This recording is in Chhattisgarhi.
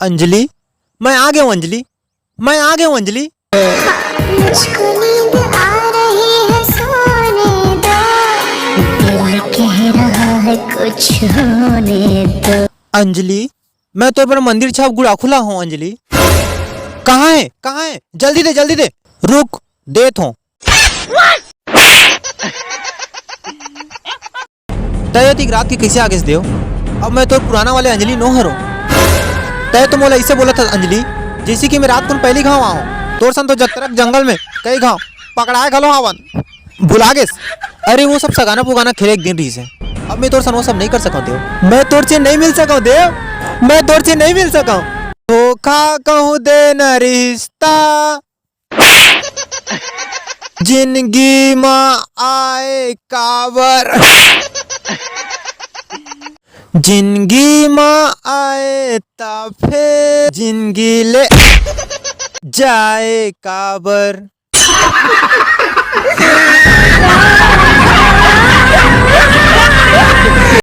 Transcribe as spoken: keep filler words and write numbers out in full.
अंजलि, मैं आ गया हूँ अंजलि, मैं आ गया हूँ अंजलि। मुझको नींद आ रही है, सोने दो। दिल कह रहा है कुछ होने दो। अंजलि, मैं तोर बर मंदिर छाप गुड़ाखू लाए हंव अंजलि। कहाँ हे, कहाँ हे? जल्दी दे, जल्दी दे। रुक, देत हंव। तैं अतिक रात के कइसे आ गेस देव? अब मैं तोर पुराना वाले अंजलि नो हरों। तैं तो मोला अइसे बोलत हस अंजलि, जइसे कि मैं रात कुन पहिली घांव आए हंव। तोर सन तो जगतरा के जंगल में कई घांव पकड़ाए घलो हवन। भुला गेस? अरे वो सब सगाना पुगाना खेले के दिन रहिस हे। अब मैं तोर सन वो सब नइ कर सकंव देव। मैं तोर से नइ मिल सकंव देव। मैं तोर से नइ मिल सकंव। धोखा कहूँ दे न रिश्ता। जिंदगी म आए काबर, जिंदगी म आए त फेर जिंदगी ले जाए काबर।